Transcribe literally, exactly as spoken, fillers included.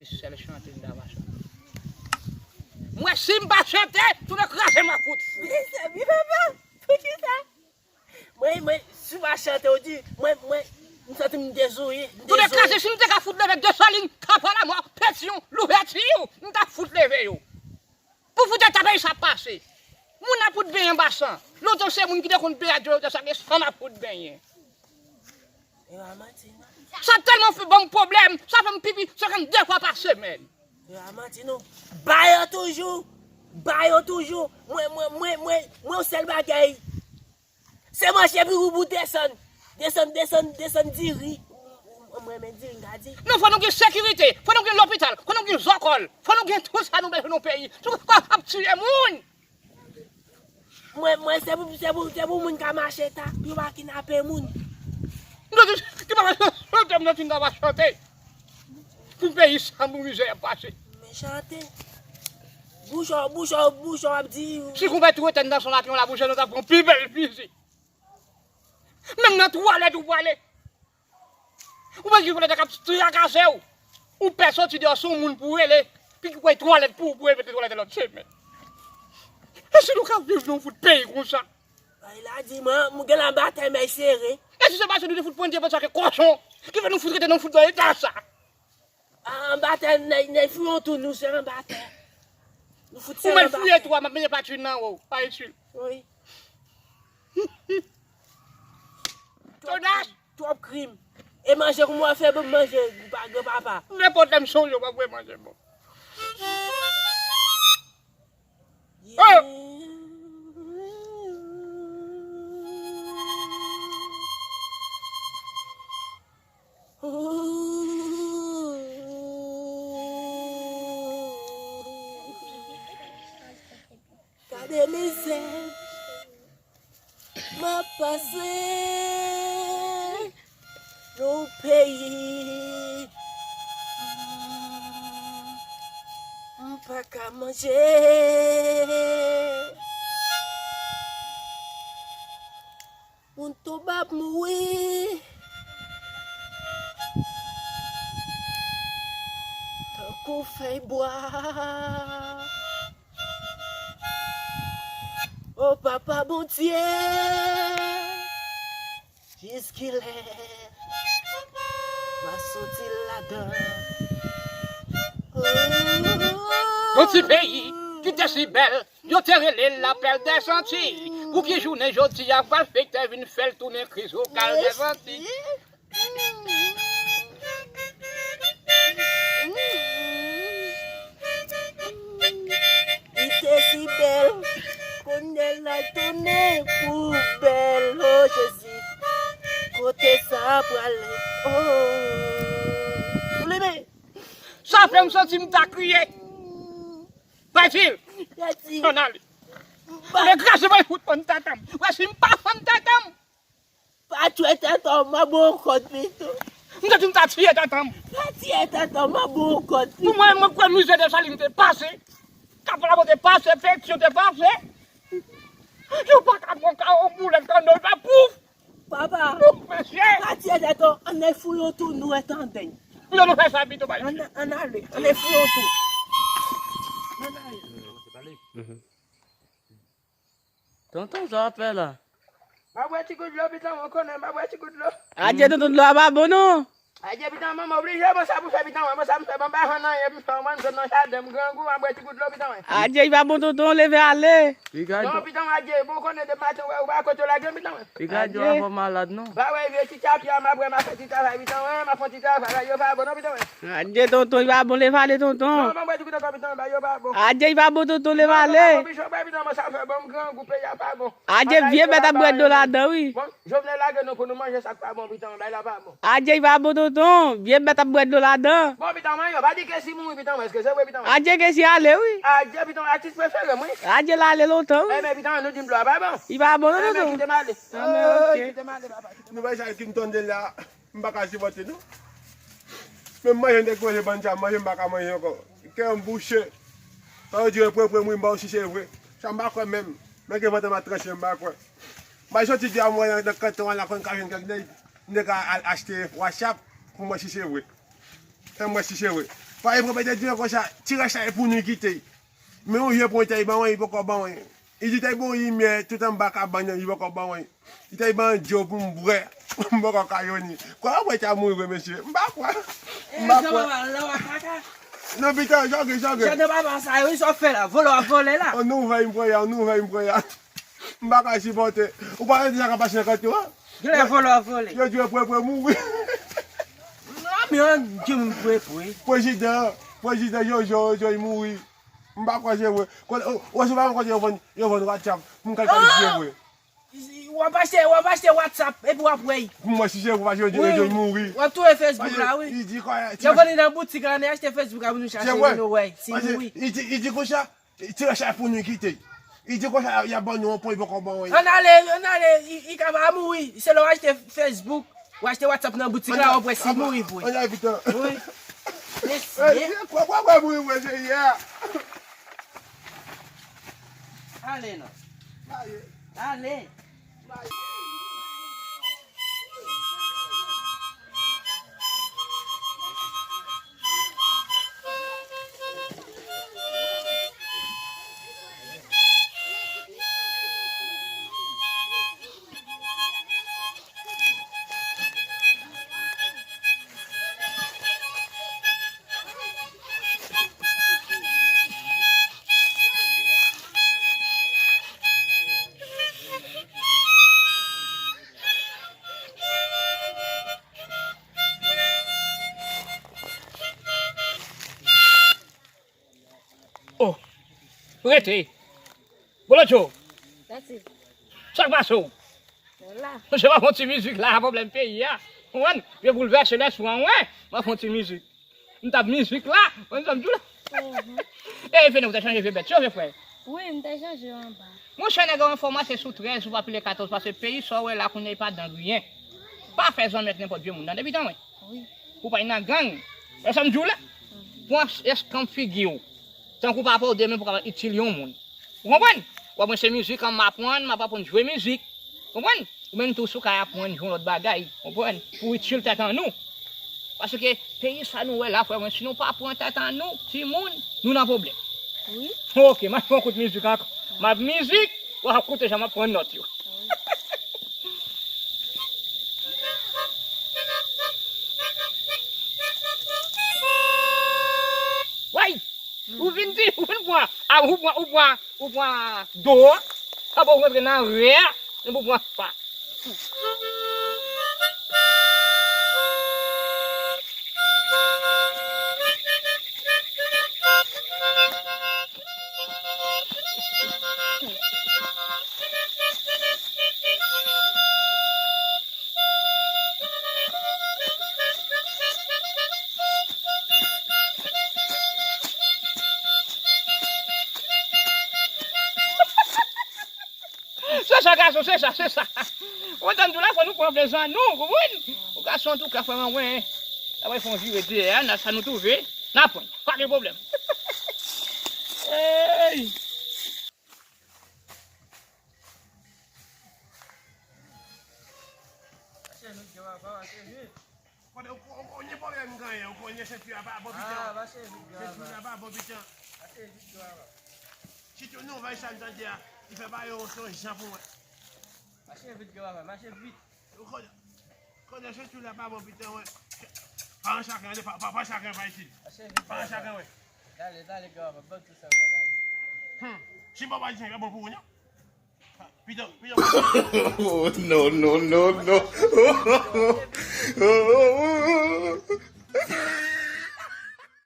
Sèl chante m ta va chante. Mwen, si m pa chante, tou nan kraze m ap fout fou. Mezanmi, papa, poukisa? Mwen, mwen, si w pa chante, w di, mwen, mwen, m santi m dezori, m dezori. Tou nan kraze, si m te ka fout leve de Solin, Kapalamò, Petyon, Louvèti, m ta fout leve yo. Pou fout eta peyi sa pase. Moun ap fout benyen anba san. Lontan se moun ki te konn peye adyo yo te sa gen san ap fout benyen. E pa manti non. Sa tèlman fè ban m pwoblèm, sa fè m pipi senkannde fwa pa semèn. E pa manti non. Ba yo toujou. Ba yo toujou. Mwen, mwen, mwen, mwen, mwen yon sèl bagay. Se manje pou, pou desann. Desann, desann, desann diri. Mwen renmen diri, m ka di. Non, fò nou gen sekirite, fò nou gen lopital, fò nou gen zòkòl, fò nou gen tout sa nou bezwen nan peyi. Tout sa ap tiye moun. Mwen, mwen, se pou, se pou, se pou moun ka mache ta, pou yo pa kidnape moun. Nou di, ki pa chante, m nan fin ta va chante. Pou peyi sa, pou mizè ap pase. Men chante. Bouch w, bouch w, bouch w ap di. Si konpè tou etèn nan son lapi, yon labouche, nou ta pran pi bèl fizi. Menm nan twalèt ou prale. Ou wè ki vòlè k ap trakase w. Ou pè soti deyò, se yon moun pou w rele. Pi ki kwè twalèt pou ou, pou w mete twalèt lòt semèn. E si nou ka viv nan yon fout peyi konsa? Ay, la di mwen, mwen gen la batay men sere. E si se pa se nou te fout pran dye pansa ke kòchon, ki fè nou fout rete nan fout nan eta sa? Anba tè, nèg, nèg fouye yon tou, nou se anba tè. Nou fout se anba tè. Ou mèt fouye tou a, m ap mete pati nan ou, pa itil. Wi. Tonas! Twòp krim. E manje, kouman w fè pou manje, pa, granpapa? Nenpòt lè m sonje w, m ap voye manje bon. Gade mizè m ap pase nan peyi. M pa ka manje. Moun tonbe ap mouri tankou fèy bwa. O Papa Bondye, jiskilè m a soti ladan? Yon ti peyi ki te si bèl, yo te rele l lapèl dèzanti. Pou ki jounen jodi a malfektè vin fè l tounen krizokal dèzanti? Li te si bèl, kounye a l tounen poubèl, o Jezi, kote sa prale, o. Soulime, sa fè m santi m ta kriye. Fasil. Ann ale. Mwen kraze mwen fout fann tata m. Wè si m pa fann tata m. Pa tchwe tata w, m a ba w kòd pito. M te di m ta tiye tata m. Pa tiye tata w, m a ba w kòd pito. Pou mwen, mwen kwè mizè Desalin te pase. Kapalamò te pase, Petyon te pase. Yo pa ka pran kawon boulèt anndan, yo pa pouf. Papa, pa tiye tata w, ann al fouye yon tou nou wè tande. Yo nou fè sa pito bay. Ann, ann ale, ann al fouye yon tou. Ann ale. Tonton, sa w ap fè la? M ap bwè ti gout dlo, pitan mwen, ou konnen, m ap bwè ti gout dlo. Adye, tonton, dlo a pa bon, non. Adye, pitan mwen, mwen oblije, bon, sa pou fè, pitan mwen, bon, sa m fè, bon, m pa jwenn anyen, pitan mwen, m sot nan jaden, m grangou, m ap bwè ti gout dlo, pitan mwen. Adye, li pa bon, tonton, leve ale. Non, pitan mwen, adye, bon, ou konnen, depi maten, ou wè, ou pa kote w lage m, pitan mwen. Piga djo a fò malad, non. Ba wè, vye ti tapya, m ap bwè, m ap fè ti travay, pitan mwen, m ap fè ti travay, yo pa bon, non, pitan mwen. Adye, tonton, li pa bon, leve ale, tonton. Non, non, mwen di pitan, pitan, ba yo pa bon. Adye, li pa bon, tonton, leve ale. Non, non, non, pitan, mwen sa fè bon, m grangou, peyi a pa bon. Adye, vye bèt ap bwè dlo ladan, wi. Bon, Jovenel lage nou pou nou manje sa k pa bon, pitan, bay la pa bon. Adye, li pa bon, tonton, vye bèt ap bwè dlo ladan. Bon, pitan, mwen yo, pa di Kesi mouri, pitan, mwen, èske se vre, pitan, mwen? Adye, Kesi ale, wi. Adye, pitan, atis prefere m, wi. Adye, l ale lontan, wi. Enben, pitan, nou di m dlo a pa bon. Li pa bon, non, tonton. Enben, kite m ale. Enben, ok. Kite m ale, papa, kite m ale. Nou bay sa ki m tande la. M pa ka sipòte non. Menm manje m te konze bann sa, manje m pa ka manje ankò. Kè m bouche. Sa yo di yo pran, pran, m ri, m ba yo chiche vre. Sa m pa kwè menm. Men gen vant m ap tranche, m pa kwè. M al soti di a mwen nan, nan kanton an la, konn ka jwenn kèk nèg. M te ka al achte WhatsApp pou mwen chiche vre. Fè mwen chiche vre. Paske pwopwetè di konsa, ti rès la e pou nou kite. Men yon je pran tèy ban mwen, li poko ban mwen. Li di tèy bon limyè tout anba kabann nan, li poko ban mwen. Li tèy ban dlo pou m bwè. M poko ka jwenn li. Kwè pwopwetè a mouri vre mesye. M pa kwè. M pa kwè. Non, pita, jòge, jòge. Jan de papa sa yo, sa w fè la? Vòlè w ap vòlè la. An nouvèl m pran ya, an nouvèl m pran ya. M pa ka sipòte. Ou pa wè deja ka pase nan kantò a? Genlè vòlè w ap vòlè. Yo di yo pre pre mouri. Non, men an gen moun pre pre. Prezidan, prezidan Jojo, Jojo, li mouri. M pa kwè se vre. Kote, ou, ou se pa kote yo vann, yo vann WhatsApp. Moun kal kalifye vre. W ap achte, w ap achte WhatsApp epi w ap wè. Pou mwen, si se vre, paske yo di, yo di mouri. W ap touye Facebook la, wi. Yo vann li nan boutik la, ann achte Facebook la pou nou chache, nou wè si mouri. Li di, li di konsa, ti rès la pou nou kite. Li di konsa, y ap ban nou yon pwen, poko ban yon. Ann ale, ann ale, li, li ka pa mouri. Se lè w achte Facebook, w achte WhatsApp nan boutik la, w ap wè si mouri vre. Ann ale, pita. Wi. Mesye. Kwa, kwa, kwa, mouri vre, se yè. Ale non. Ale. Oh, rete. Bolodjo. Sa k pase w? Mwen la. Se pa fon ti mizik la, pwoblèm peyi a. Konprann? Yo boulvèse lespri an, wen. Mwen fon ti mizik. M t ap mizik la, mwen sa m di w la. E Vene, ou te chanje vye bèt yo, vye frè? Wi, m te chanje yo anba. Monchè, nèg yo enfòme se sou trèz, ou pa pile katòz, paske peyi sa w wè la kounye a, e pa dan griyen. Pa fè zanmi ak nenpòt vye moun nan, depi tan, wi. Wi. Pou w pa nan gang. Wè sa m di w la? Pran eskanp figi w. Tankou papa w demen pou w kapab itil yon moun. Ou konprann? W ap wè se mizik an m aprann, m ap aprann jwe mizik. Konprann? Ou menm tou si w ka aprann jwe yon lòt bagay. Konprann? Pou itil tèt an nou. Paske peyi sa nou wè la, frè mwen, si nou pa pran tèt an nou, timoun, nou nan pwoblèm. Wi. Ok, m ap fè yon kout mizik ankò. M ap mizik, w ap koute jan m ap pran nòt yo. Way! Ou vin di, ou vin pran, a, ou pran, ou pran, ou pran do a, apre ou rantre nan re a, epi ou pran fa. Se sa, gason, se sa, se sa. Ou tann tou la, fò nou pran plezi nou, konprann? Ou gason, antouka, frè mwen, mwen, apre fè yon vire dèyè a, n a sa nou twouve, n a pran. Pa gen pwoblèm. Ey! Mache vit, gran papa, mache vit. Kote ou, ou, ou, ou gen pwoblèm, ganyen, ou konnen senti a pa bon pita. Ah, mache vit, gran papa. Senti a pa bon pita. Mache vit, gran papa. Sitou nouvèl sa n tande a, li fè bagay yo sou jan pou mwen. Mache vit, gran papa, mache vit. Ou konnen, konnen senti la pa bon pita, mwen. Paran chaken, pa, pa, pa chaken, pa isit. Mache vit, gran papa. Paran chaken, mwen. Dale, dale, gran papa, ban m tou sa, dale. Hmm. Si m pa pa di sa, pa bon pou ou, non? Oh, no, no, no, no.